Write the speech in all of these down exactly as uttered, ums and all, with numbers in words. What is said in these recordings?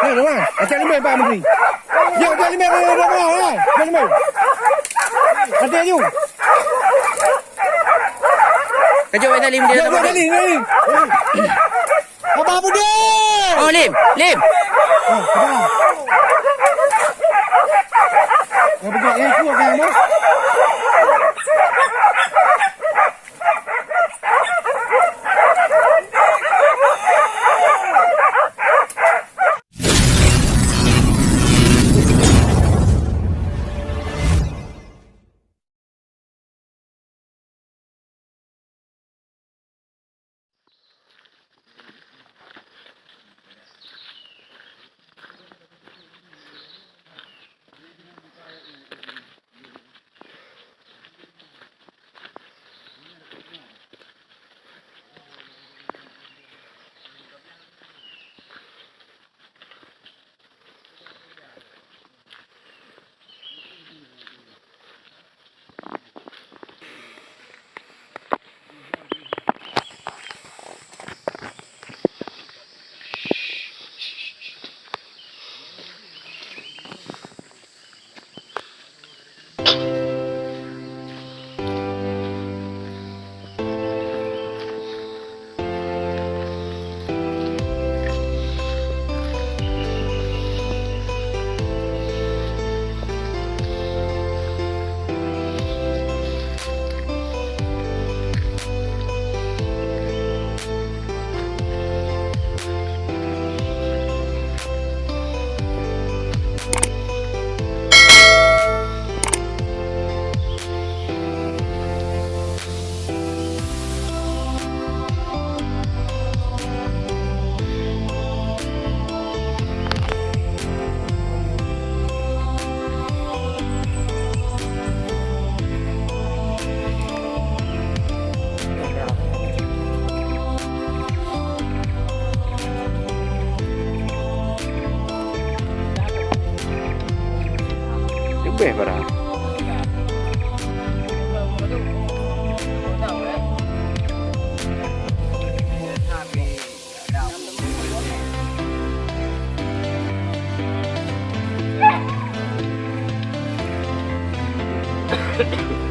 Até limai, Pak Menteri. Jok, jok limai, limai, limai, limai. Até ju. Kejok, Pak Salim, dia jok, jok, limai. Abah Budi! Oh, Lim, Lim. Oh, abah. Yang pegang, yang kuat kan, abah? Leubeh parah. Hek, hek, hek, hek.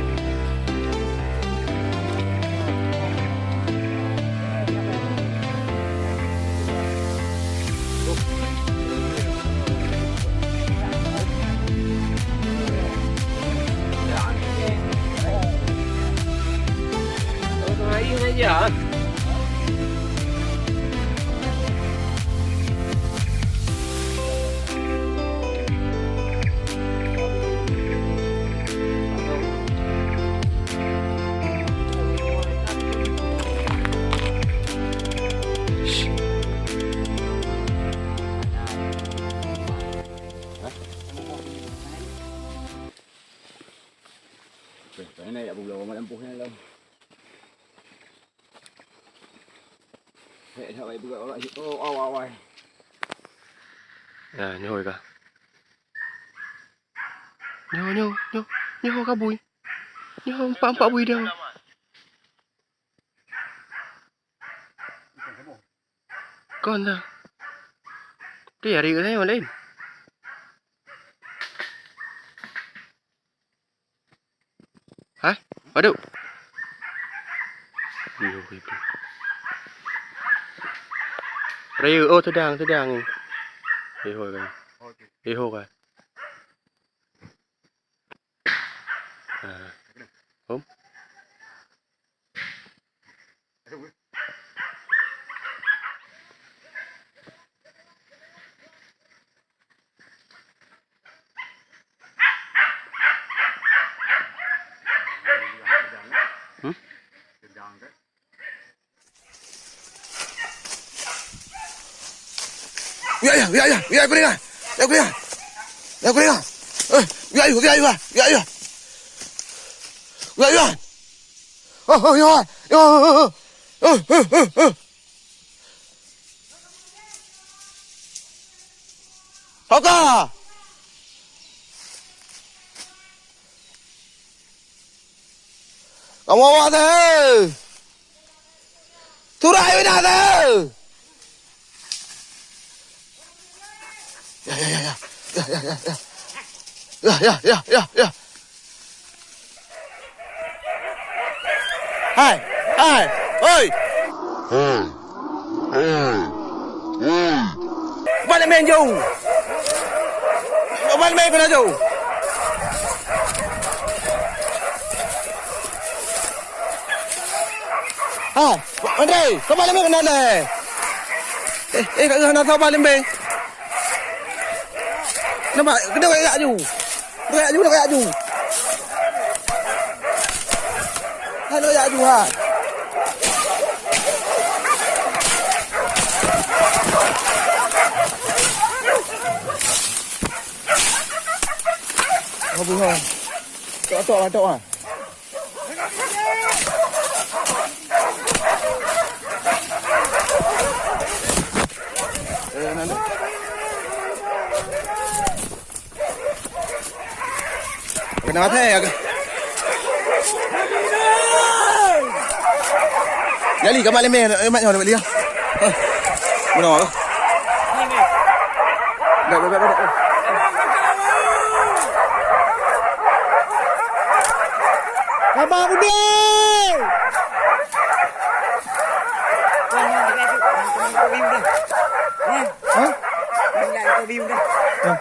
Nah, nyoe ka. Nyoe, nyoe, nyoe, nyoe ka bui. Nyoe empat-empat bui dia. Kon dah. Tu ya, hari ni lain. Hah? Padub? Raya, oh, teudang, teudang. Raya kan. Raya kan. Ah. Hom. Hmm? Ya, ya, ya, ya, ya, kuningan. Ya, kuningan. Ya, kuningan. Eh, ya, ya, ya, ya, ya, ya. Ya, ya. Oh, oh, ya, ya, ya, ya. Eh, eh, eh, eh. Oka! Kamoe awak teuh! Turai bina teuh! Ya, ya, ya, ya. Ya, ya, ya, ya, ya. Hai, hai, oi. Balik main jauh. Balik main kena jauh. Ha, Andre, kau balik main kena leh. Eh, eh, kat sana sabar lembeng. Nampak? Kena royak aju. Royak aju, royak aju. Hai, royak aju, hai. Abu, ha. Tok, tok, tok, ha. Kena mati ya. Jali, kamat limeh, eh, mat nyoe, Mat Lia. Hah. Mana tu? Dah, dah, dah, dah. Abang Budi! Hah? Hah?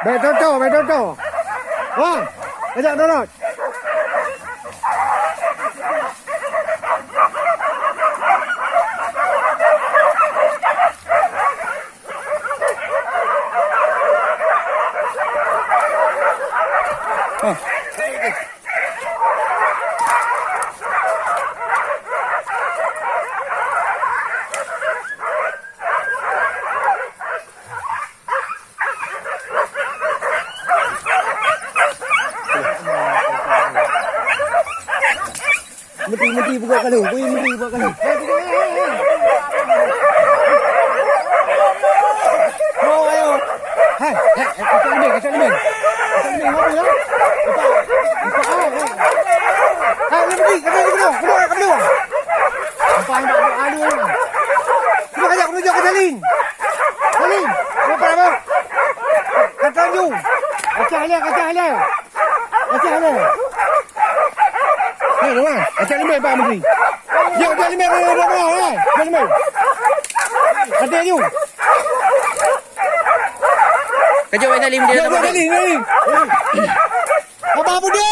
Bèk toto, bèk toto. Wah, ajak dorot. Meuti, meuti, buka kalu. Weh, meuti, buka kalu. Oh, ayo. Hai, hai, hai, kacak lembing, kacak lembing. Kacak lembing, ngapa ya? Empat, empat, hai, hai. Hai, lembing, kacak lembing, keluar, keluar, keluar. Empat, empat, empat, aduh. Sudah kajak menuju ke Salin. Salin, kenapa, apa? Kacang ju. Kacang halal, kacang halal. Acah mana? Ni, rumah. Acah limai, Pak Menteri. Ya, acah limai, rumah, rumah, rumah. Acah limai. Ada you. Kejap, Pak Salim, dia Ya, dah Pak Salim, Salim. Abang Budi.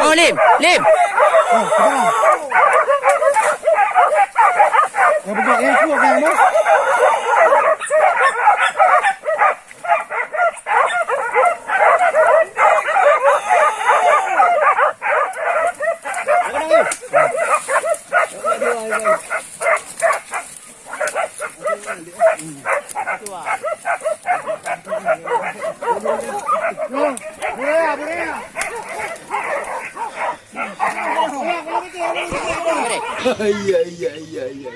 Oh, Lim, Lim. Oh, abang. Yang pegang, yang kuat kan, abang? Iya, iya, iya, iya, iya.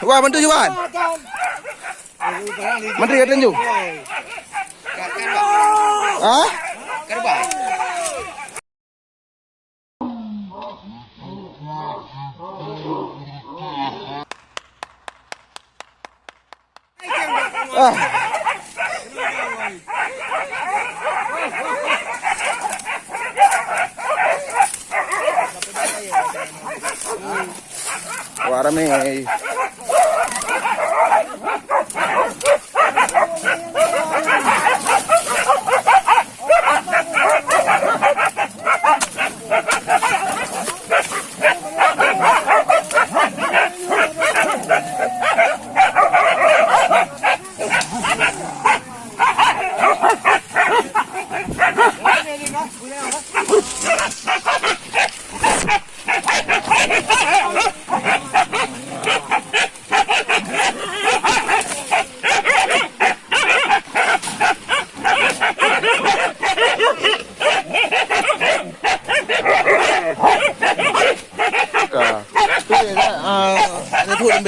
Wah, bantu Wan. Menteri kata ju. Ha? Ah. Wah, ramé.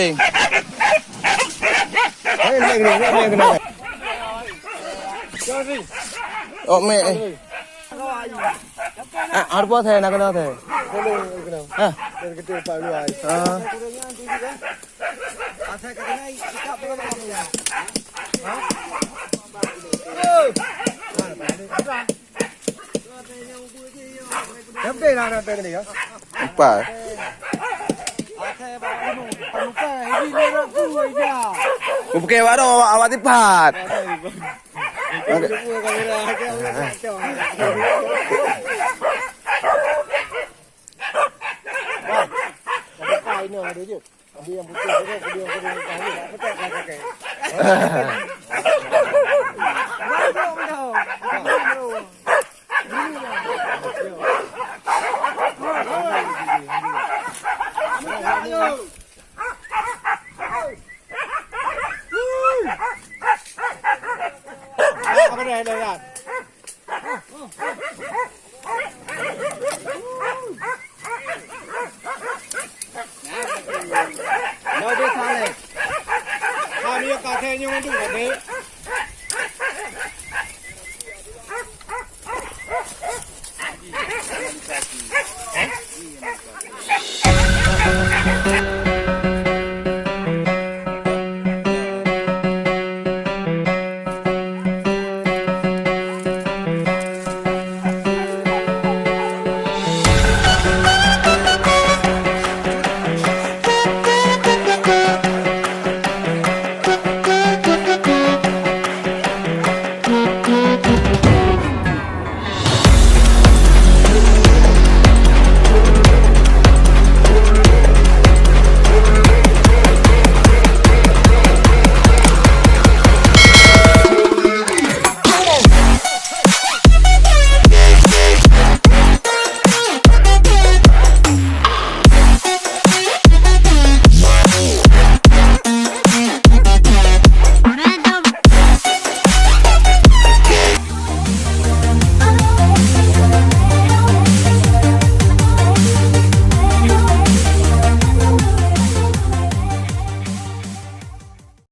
Hei, hei, hei, hei, hei. Oh, meh, eh. Ah, harus puasa ya, nak kena saya. Ah. Ah. Empat. Bukan baru awak, awak tipat.